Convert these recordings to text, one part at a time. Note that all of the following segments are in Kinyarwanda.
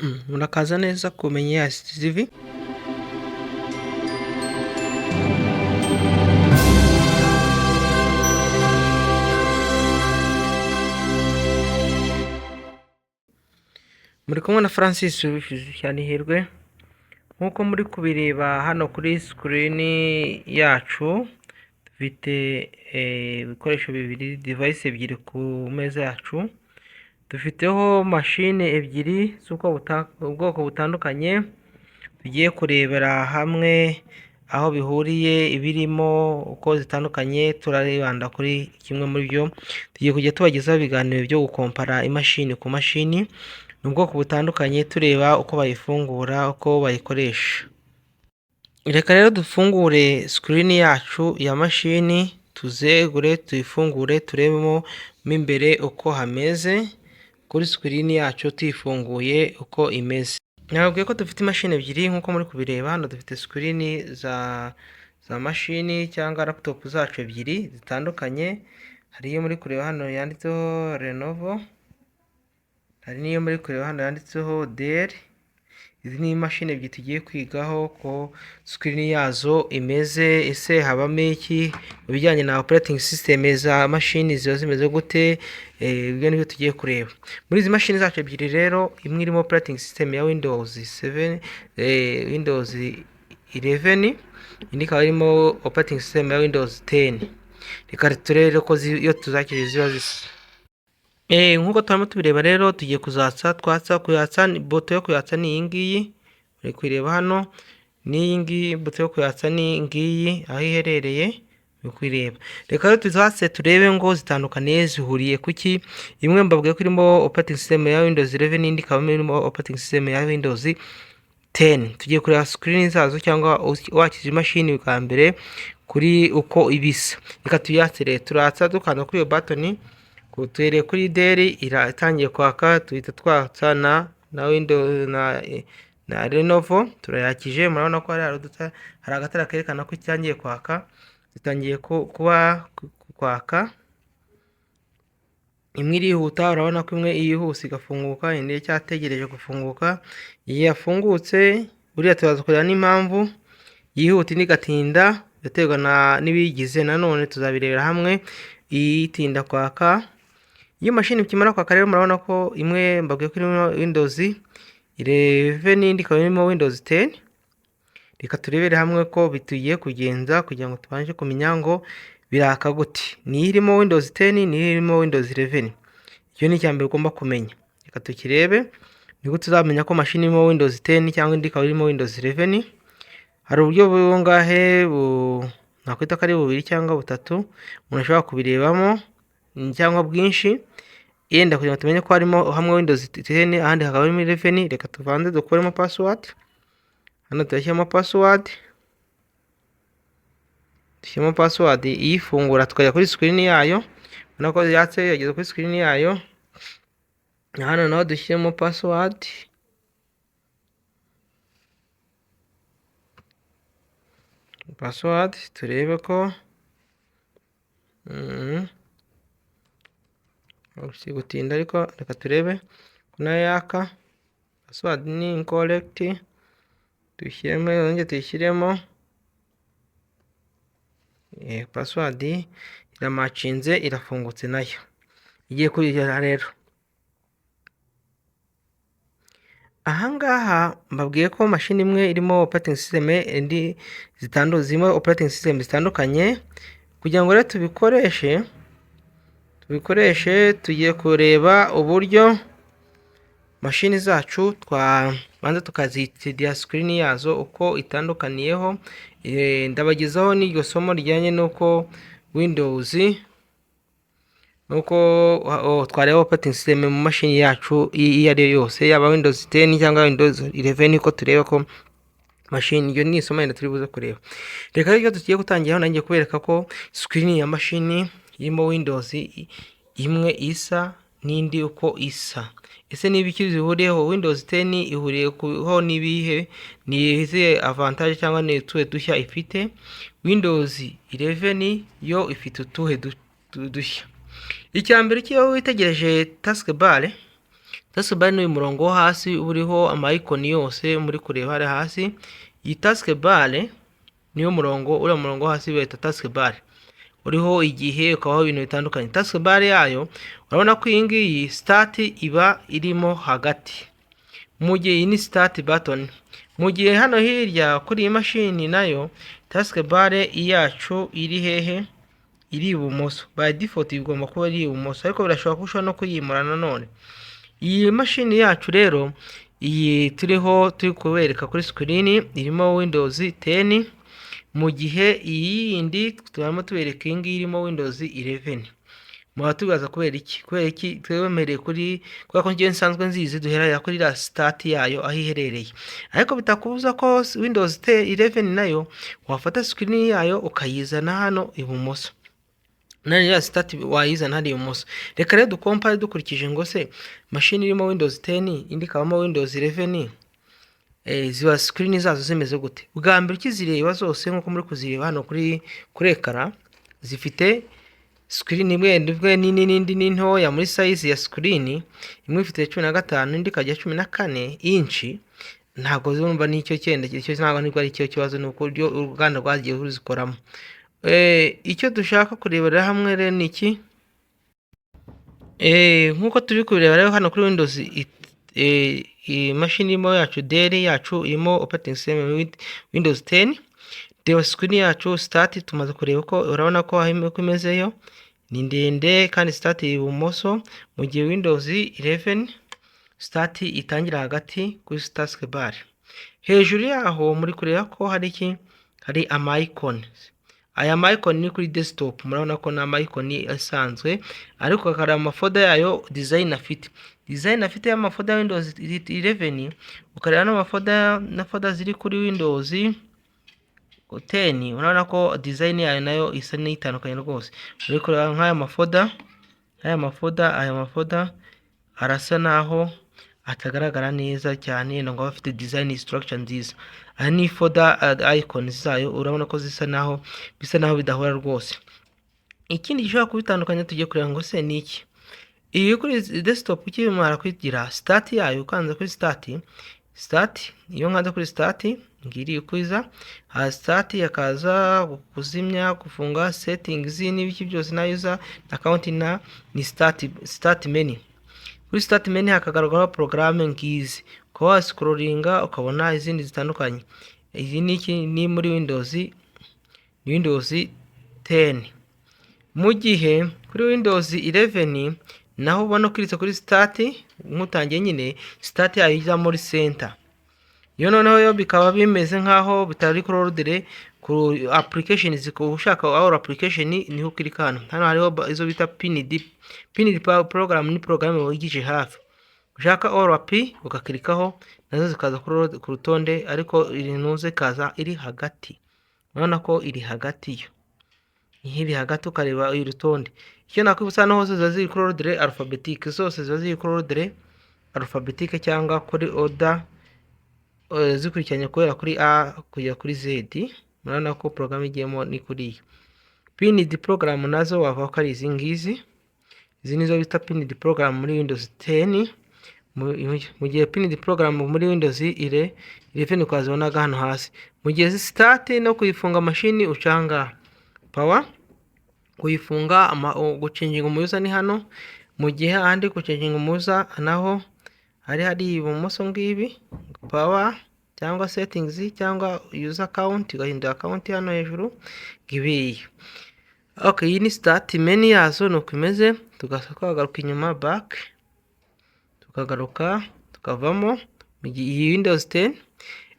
Murakaza neza kumenya ICTV. Muri kumwe na Francis Cyanihirwe, nk'uko muri kubireba hano kuri screen yacu, dufite ibikoresho bibiri, device ebyiri ku meza yacu. Dufiteho mashine ebyiri z'ubwoko butandukanye, tugiye kurebera hamwe aho bihuriye, ibirimo, uko zitandukanye. Turaribanda kuri kimwe muri byo. Tugiye kujya tubagezaho ibiganiro byo gukompara imashini ku mashini, ni ubwoko butandukanye, tureba uko bayifungura, uko bayikoresha. Reka rero dufungure screen yacu ya mashini, tuzegure, tuyifungure, turebemo mo imbere uko hameze kuri screen yacu tuyifunguye uko imeze. Nababwiye ko dufite imashini ebyiri nk'uko muri kubireba hano. Dufite screen za mashini cyangwa laptop zacu ebyiri zitandukanye. Hari iyo muri kureba hano yanditseho Lenovo, hari n'iyo muri kureba hano yanditseho Dell. Izi ni imashini ebyiri tugiye kwigaho ko screen yazo imeze. Ese habamo iki mu bijyanye na operating system za mashini, ziba zimeze gute? Ibyo nibyo tugiye kureba muri izi mashini zacu ebyiri. Rero imwe irimo operating system ya Windows 7, Windows 11, indi ikaba irimo operating system ya Windows 10. Reka turebe ko iyo tuzakije ziba zisa. Nk'uko turimo tubireba rero, tugiye kuzatsa. Twatsa, kuyatsa, buto yo kuyatsa ni iyi ngiyi uri kuyireba hano, n'iyi ngiyi buto yo kuyatsa ni ngiyi aho iherereye uri kuyireba. Reka rero tuzatse turebe ngo zitandukaniye, zihuriye kuki. Imwe mbabwiye ko irimo operating system ya Windows 11, n'indi ikaba irimo operating system ya Windows 10. Tugiye kureba screen zazo cyangwa wakije imashini bwa mbere kuri uko ibisa. Reka tuyatse rero. Turatsa dukanda kuri iyo button. Tuhereye kuri Dell, iratangiye kwaka. Tuhita twatsa na Windows na Lenovo. Turayakije, murabona ko hari agatara kerekana ko itangiye kwaka. Zitangiye kuba kwaka. Imwe irihuta, urabona ko imwe yihuse igafunguka, indi icyategereje gufunguka. Iyi yafungutse, buriya turaza kureba n'impamvu yihuta indi igatinda, biraterwa n'ibiyigize, nanone tuzabirebera hamwe. Itinda kwaka. Iyo mashini ikimara kwaka rero, murabona ko imwe mbabwiye ko irimo Windows 11, n'indi ikaba irimo Windows 10. Reka turebere hamwe ko bitugiye kugenza kugira ngo tubashe kumenya ngo biraka gute, niyo irimo Windows 10, niyo irimo Windows 11. Icyo ni icya mbere ugomba kumenya. Reka tukirebe. Nibwo tuzamenya ko mashini irimo Windows 10 cyangwa indi ikaba irimo Windows 11. Hari uburyo bungahe, nakwita ko ari bubiri cyangwa butatu umuntu ashobora kubirebamo, cyangwa bwinshi yenda, kugira ngo tumenye ko harimo hamwe Windows 10, ahandi hakaba harimo 11. Reka tuvanze dukuremo password hano. Turashyiramo password, dushyiramo password iyifungura, tukajya kuri screen yayo. Ubona ko yatse, yageze kuri screen yayo. Hano naho dushyiremo password. Password turebe ko si gutinda, ariko reka turebe ko nayo yaka. Password ni incorrect. Dushyiremo, yongere tuyishyiremo. Password iramacinze, irafungutse nayo. Igiye kurigera rero ahangaha mbabwiye ko mashini imwe irimo operating system, indi zirimo operating system zitandukanye. Kugira ngo rero tubikoreshe, tugiye kureba uburyo mashini zacu twabanza tukazitidira screen yazo uko itandukaniyeho. Ndabagezaho n'iryo somo rijyanye n'uko Windows, nuko twareba operating system mu mashini yacu iyo ari yo yose, yaba Windows 10 cyangwa Windows 11, ko tureba ko mashini. Iryo ni isomo yenda turi buze kureba. Reka rero tugiye gutangira, nanjye kubereka ko screen ya mashini irimo Windows imwe isa n'indi uko isa. Ese niba iki zihuriyeho? Windows 10 ihuriyeho n'ibihe? Ni izihe avantage cyangwa ni utuhe dushya ifite? Windows 11 yo ifite utuhe dushya? Icya mbere, iyo witegereje taskbar. Taskbar ni uyu murongo wo hasi uba uriho ama icon yose muri kureba hariya hasi. Iyi taskbar niyo murongo, uriya murongo wo hasi bawita taskbar, uriho igihe, ukabaho ibintu bitandukanye. Taskbar yayo, urabona ko iyi ngiyi start iba irimo hagati, mu gihe iyi ni start button, mu gihe hano hirya kuri iyi mashini nayo taskbar yacu iri hehe? Iri ibumoso. By default igomba kuba iri ibumoso, ariko birashoboka ko ushobora no kuyimura nanone. Iyi mashini yacu rero, iyi turiho turi kubereka kuri screen, irimo Windows 10, mu gihe iyi yindi turimo tubereka, iyi ngiyi irimo Windows 11. Muratubaza kubera iki? Kubera iki twemereye kuri? Kubera ko njyewe nsanzwe nzizi, duherera kuri iriya start yayo aho iherereye, ariko bitakubuza ko Windows 11 nayo wafata screen yayo ukayizana hano ibumoso, na iriya start wayizana hano ibumoso. Reka rero dukompare dukurikije ngo se mashini irimo Windows 10, indi ikabamo Windows 11, ziba screen zazo zimeze gute? Bwa mbere ukizireba zose, nk'uko muri kuzireba hano kuri écran, zifite screen imwe nini n'indi ni ntoya muri size ya screen. Imwe ifite 15, indi ikajya 14 inch. Ntabwo zumva n'icyo cyenda icyo, ntabwo nibwo ari cyo kibazo, ni uburyo uruganda rwagiye ruzikoramo. Icyo dushaka kurebera hamwe rero ni iki? Nk'uko turi kubireba rero hano kuri Windows, imashini irimo yacu, Dell yacu irimo operating system Windows 10. Reba screen yacu, start tumaze kureba ko, urabona ko aho uko imeze yo ni ndende kandi start iri ibumoso, mu gihe Windows 11 start itangira hagati kuri taskbar. Hejuru yaho muri kureba ko hari iki? Hari ama icon. Aya ma icon ni kuri desktop, murabona ko ni ama icon asanzwe, ariko hari ama folder yayo, design afite y'ama folder ya Windows 11, ukareba n'ama folder na folder ziri kuri Windows 10, urabona ko design yayo nayo isa n'itandukanye rwose. Uri kureba nk'aya ma folder, aya ma folder arasa naho atagaragara neza cyane ngo abe afite design structure nziza. Aya ni folder icon zayo, urabona ko zisa naho bisa naho bidahura rwose. Ikindi gishobora kubitandukanya tugiye kureba ngo se ni iki? Iyi kuri desktop, ukimara kuyigira start yayo, ukanze kuri start, iyo nkanze kuri start ngiri ukwiza ha start, hakaza kuzimya, gufunga, settings n'ibiki byose, na user account na ni start menu. Kuri start menu hakagaragaraho porogaramu ngizi, ukaba wascrollinga ukabona izindi zitandukanye. Iyi ni iki? Ni muri Windows, ni Windows 10, mu gihe kuri Windows 11 naho ubona ukiritse kuri start nk'utangiye nyine, start yayo ijya muri center iyo. Noneho yo bikaba bimeze nk'aho bitari kuri ordre ku application. Ushaka all application niho ukirika hano. Hano hariho izo bita pinned program, ni program wigije hafi. Ushaka all app ugakirikaho, nazo zikaza ku rutonde, ariko iri ntuze ikaza iri hagati. Urabona ko iri hagati, yo iri hagati. Ukareba uru rutonde, icyo nakwibutsa, hano hose ziba ziri kuri ordre alphabétique, zose ziba ziri kuri ordre alphabétique cyangwa kuri order zikurikiranye guhera kuri A kugera kuri Z. Murabona ko porogaramu igiyemo ni kuri iyi. Pinned program nazo wavuga ko ari izi ngizi. Izi nizo bita pinned program muri Windows 10, mu gihe pinned program muri Windows 11 twazibonaga hano hasi. Mu gihe start no kuyifunga mashini uca aha ngaha, power kuyifunga, gucenginga umu user ni hano, mu gihe ahandi gucenginga umu user naho hari ibumoso ngibi, power cyangwa settings cyangwa user account, ugahindura account hano hejuru ngibiyi. Okay, iyi ni start menu yazo, ni uko imeze. Tugasa twagaruka inyuma, back, tukagaruka tukavamo iyi Windows 10.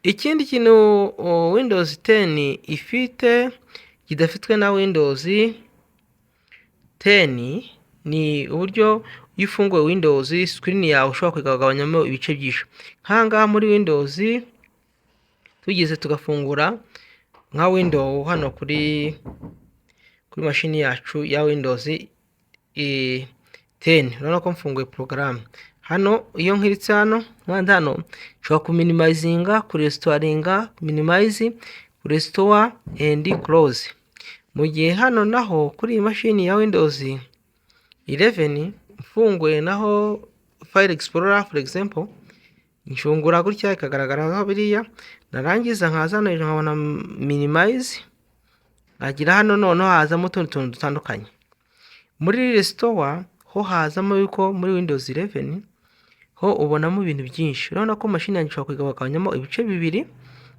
Ikindi kintu Windows 10 ifite kidafitwe na Windows 10 ni uburyo iyo ufunguye Windows, screen yawe ushobora kuyigabanyamo ibice byinshi. Nk'aha ngaha muri Windows tugeze tugafungura nka window hano kuri mashini yacu ya Windows 10, urabona ko mfunguye porogaramu hano. Iyo nkiritse hano nkanda hano, nshobora kuminimizinga, kurestoringa, minimize, restore and close, mu gihe hano naho kuri iyi mashini ya Windows 11 mfunguye naho File Explorer, for example, nshungura gutya ikagaragara biriya, narangiza nkaza hano hejuru nkabona minimize, nkagira hano noneho hazamo utundi tuntu dutandukanye. Muri restore ho hazamo yuko muri Windows 11 ho ubonamo ibintu byinshi. Urabona ko mashini yanjye ishobora kuyigabanyamo ibice bibiri,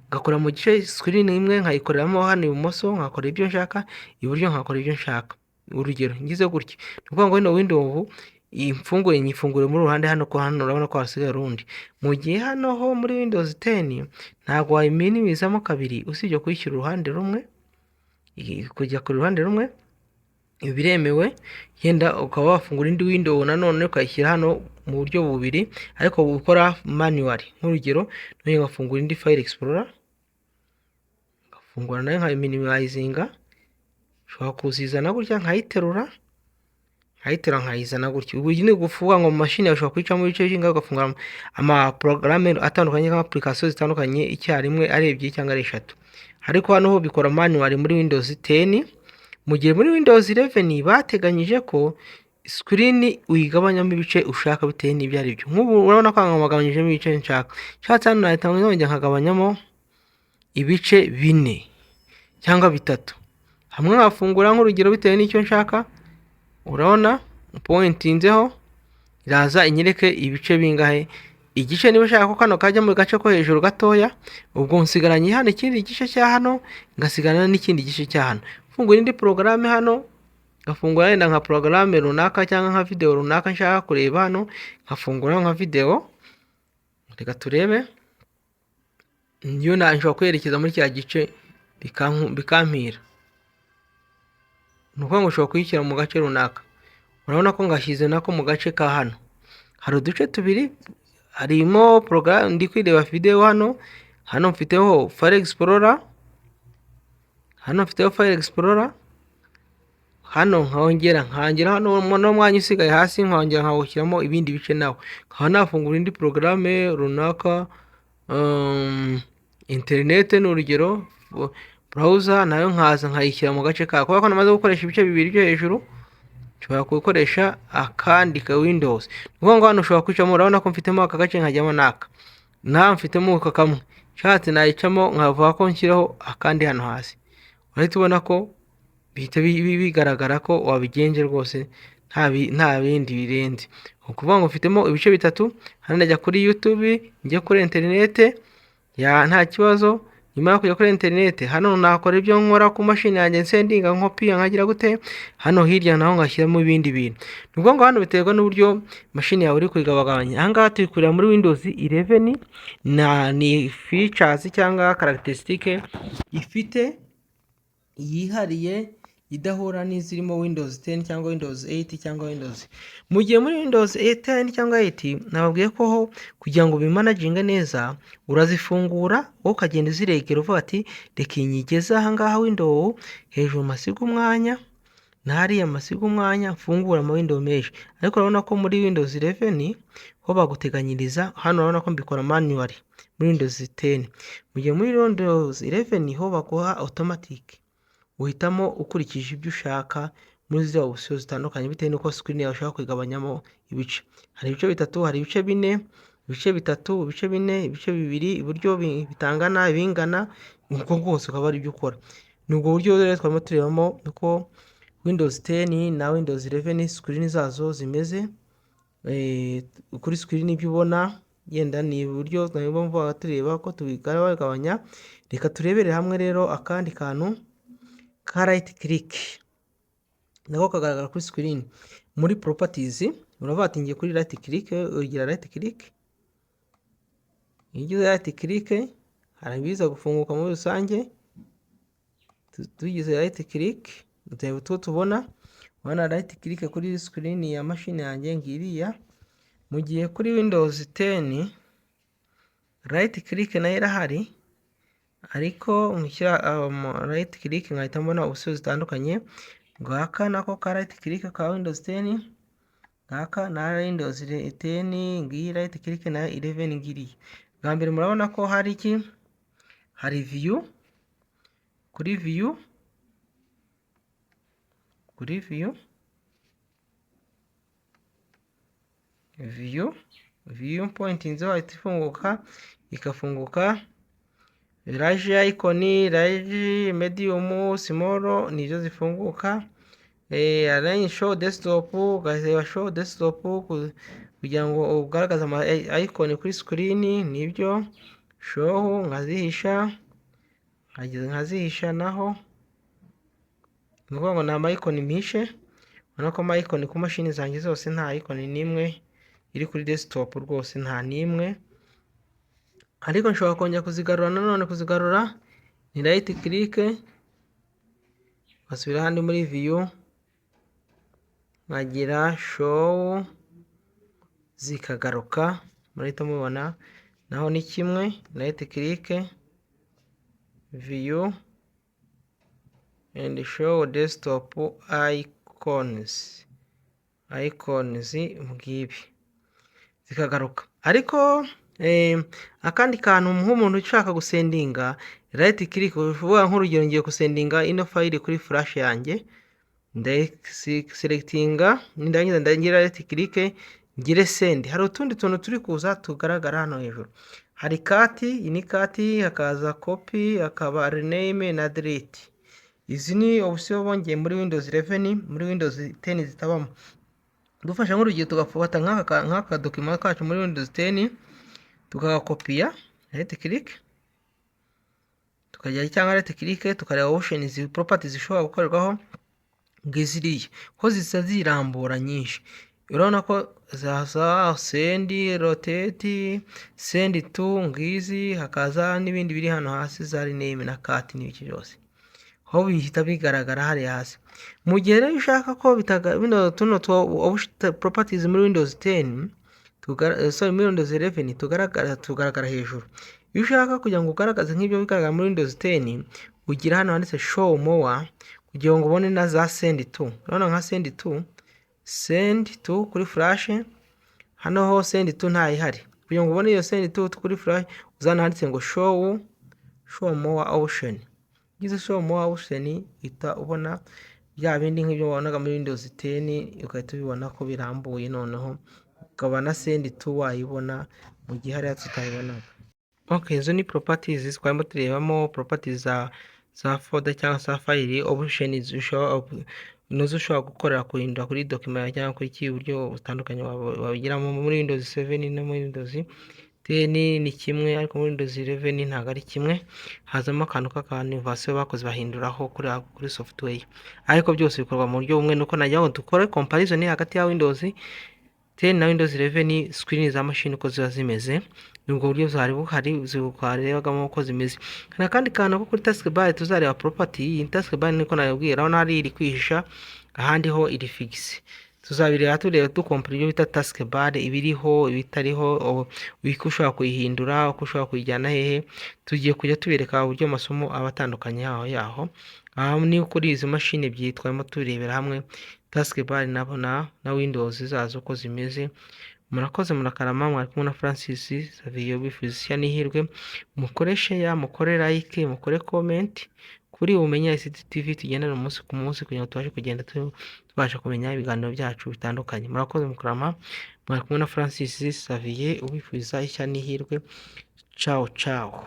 ngakora mu gice screen imwe nkayikoreramo hano ibumoso nkakora ibyo nshaka, iburyo nkakora ibyo nshaka. Urugero, ngize gutya, ni ukuvuga ngo ino window imfunguye nyifungure muri ruhande hano, ko hano urabona ko hasigaye urundi. Mu gihe hano ho muri Windows 10 ntabwo wayiminimizamo kabiri, usibye kuyishyira uruhande rumwe, kujya ku ruhande rumwe biremewe, yenda ukaba wafungura indi window nanone ukayishyira hano mu buryo bubiri, ariko bukora manually. Nk'urugero, nongeye ngafungura indi File Explorer, ngafungura nayo nkayiminimizinga, nshobora kuzizana gutya nkayiterura nkayizana gutya. Ubu ni ukuvuga ngo mu mashini yawe ushobora kuyicamo ibice bingahe, ugafungura ama porogaramu atandukanye nka application zitandukanye icyarimwe, ari ebyiri cyangwa ari eshatu. Ariko hano ho bikora manually muri Windows 10, mu gihe muri Windows 11 bateganyije ko screen uyigabanyamo ibice ushaka bitewe n'ibyo ari byo. Nk'ubu urabona ko bagabanyijemo ibice nshaka. Nshatse hano nahita nongera nkagabanyamo ibice bine cyangwa bitatu, hamwe nkafungura nk'urugero bitewe n'icyo nshaka. Urabona pointinzeho iraza inyereke ibice bingahe. Igice niba ushaka ko kano kajya mu gace ko hejuru gatoya, ubwo nsigaranye hano ikindi gice cya hano, ngasigarana n'ikindi gice cya hano. Mfungura indi porogaramu hano, ngafungura wenda nka porogaramu runaka cyangwa nka videwo runaka nshaka kureba hano, nkafungura nka videwo, reka turebe, yo nshobora kwerekeza muri kiriya gice bikampira. Ni ukuvuga ngo ushobora kuyishyira mu gace runaka. Urabona ko ngashyize nako mu gace ka hano. Hari uduce tubiri, harimo porogaramu ndi kwireba videwo hano, hano mfiteho File Explorer, hano mfiteho File Explorer, hano nkongera nkangira hano no mwanya usigaye hasi nkongera nkawushyiramo ibindi bice nawo. Nkaba nafungura indi porogaramu runaka, interinete ni urugero, browser nayo nkaza nkayishyira mu gace kako. Kubera ko namaze gukoresha ibice bibiri byo hejuru, nshobora gukoresha akandi ka Windows. Ni ukuvuga ngo hano ushobora kwicamo, urabona ko mfitemo aka gace nkajyamo n'aka. Naha mfitemo aka kamwe. Nshatse nayicamo nkavuga ko nshyiraho akandi hano hasi. Urahita ubona ko bihita bigaragara ko wabigenje rwose nta bindi birenze. Ni ukuvuga ngo mfitemo ibice bitatu, hano ndajya kuri YouTube, njye kuri interinete, ya nta kibazo. Nyuma yo kujya kuri interinete, hano nakora ibyo nkora ku mashini yanjye, nsendinga, nkopiya, nkagira gute, hano hirya naho ngashyiramo ibindi bintu. Ni ukuvuga ngo hano biterwa n'uburyo mashini yawe uri kuyigabagabanya. Aha ngaha turi kureba muri Windows 11, na ni features cyangwa characteristic ifite yihariye idahura n'izirimo Windows 10 cyangwa Windows 8 cyangwa Windows. Mu gihe muri Windows 10 cyangwa 8 nababwiye ko ho kugira ngo ubimanaginge neza urazifungura, wowe ukagenda uziregera uvuga ati reka iyi nyigeze aha ngaha window hejuru masiga umwanya, na hariya masiga umwanya, mfungura ama window menshi. Ariko urabona ko muri Windows 11 ho baguteganyiriza, hano urabona ko mbikora manually muri Windows 10. Mu gihe muri Windows 11 ho baguha automatic, uhitamo ukurikije ibyo ushaka muri ziriya option zitandukanye bitewe n'uko screen yawe ushaka kuyigabanyamo ibice. Hari ibice bitatu, hari ibice bine, ibice bitatu, ibice bine, ibice bibiri, iburyo bitangana, ibingana, ubwo bwose ukaba ari ibyo ukora. Ni ubwo buryo rero twarimo turebamo uko Windows 10 na Windows 11 screen zazo zimeze. Kuri screen ibyo ubona yenda ni uburyo twarimo tureba ko tubigabanya. Reka turebere hamwe rero akandi kantu ka right click, nako kagaragara kuri screen. Muri properties uravuga ati ngiye kuri right click, ugira right click. Iyo ugize right click hari ibiza gufunguka muri rusange. Tugize right click tureba utwo tubona. Urabona right click kuri screen ya mashini yanjye ngiriya. Mu gihe kuri Windows 10 right click nayo irahari, ariko nshyira right click nkahita mbona option zitandukanye. Ngaka nako ka right click ka Windows 10, ngaka na Windows 10, ngiyi right click na 11 ngiriya. Bwa mbere murabona ko hari iki? Hari view, kuri view, View, view pointinzeho ahita ifunguka, ikafunguka. Large icon, large, medium, small, nizo zifunguka. Arrange, show desktop, ukareba show desktop kugira ngo ugaragaze ama icon kuri screen, nibyo. Show nkazihisha, nkazihisha naho ni ukuvuga ngo ni ama icon mpishe. Urabona ko ama icon ku mashini zanjye zose, nta icon n'imwe iri kuri desktop rwose, nta n'imwe. Ariko nshobora kongera kuzigarura nanone. Kuzigarura ni right click, ngasubira handi muri view, nkagira show, zikagaruka. Murahita mubona naho ni kimwe, right click, view and show desktop icons, icons ngibi zikagaruka. Ariko akandi kantu, nk'umuntu ushaka gusendinga, right click, uvuga nk'urugero ngiye gusendinga ino file kuri flash yanjye, ndaselectinga, nindangiza ndagira right click, ngire send. Hari utundi tuntu turi kuza tugaragara hano hejuru. Hari cut, iyi ni cut, hakaza copy, hakaba rename na delete. Izi ni option bongeye muri Windows 11, muri Windows 10 zitabamo. Dufashe nk'urugero, tugafata nk'aka document kacu muri Windows 10, tukagakopiya, right click, tukajya cyangwa right click, tukareba options, properties zishobora gukorerwaho, ngiziriya ko zisa zirambura nyinshi. Urabona ko zaza send, rotate, send to, ngizi, hakaza n'ibindi biri hano hasi za rename na cut n'ibiki byose, aho bihita bigaragara hariya hasi. Mu gihe rero ushaka ko bino tuno properties muri Windows 10, sorry, muri Windows 11 tugaragara hejuru, iyo ushaka kugira ngo ugaragaze nk'ibyo bigaragara muri Windows 10, ugira hano handitse show more kugira ngo ubone na za send to. Urabona nka send to, send to kuri flash, hano ho send to ntayihari. Kugira ngo ubone iyo send to kuri flash, uzana handitse ngo show more option. Ugize show more option, uhita ubona bya bindi nk'ibyo wabonaga muri Windows 10, ugahita ubibona ko birambuye, noneho ukaba na send to wayibona mu gihe hariya tutayibonaga. Okay, izo ni properties twarimo turebamo, properties za folder cyangwa za file, options ushobora nazo ushobora gukorera, kuhindura kuri document cyangwa kuri iki, uburyo butandukanye wabigiramo. Muri Windows 7 no muri Windows 10 ni kimwe, ariko muri Windows 11 ntabwo ari kimwe. Hazamo akantu k'akantu innovation bakoze, bahinduraho kuri software, ariko byose bikorwa mu buryo bumwe. Nuko nagira ngo dukore comparison hagati ya Windows 10 na Windows 11, screen za machine uko ziba zimeze, ni ubwo buryo zari buhari twarebagamo uko zimeze. Hari akandi kantu ko kuri taskbar tuzareba, property. Iyi taskbar niko nabibwira, urabona hari iri kwihisha, ahandi ho iri fixe. Tuzabireba tureba dukompara ibyo bita taskbar, ibiriho, ibitariho, uko ushobora kuyihindura, uko ushobora kuyijyana hehe. Tugiye kujya tubereka uburyo amasomo aba atandukanye yaho. Aha ni kuri izi mashini ebyiri twarimo turebera hamwe, taskbar na Windows zazo uko zimeze. Murakoze, murakarama. Mwari kumwe na Francis Xavier, ubifuriza ishya n'ihirwe. Mukore share, mukore like, mukore comment kuri Ubumenyi ICT TV, tugendane umunsi ku munsi kugira ngo tubashe kugenda tubasha kumenya ibiganiro byacu bitandukanye. Murakoze, mukarama. Mwari kumwe na Francis Xavier, ubifuriza ishya n'ihirwe. Ciao ciao.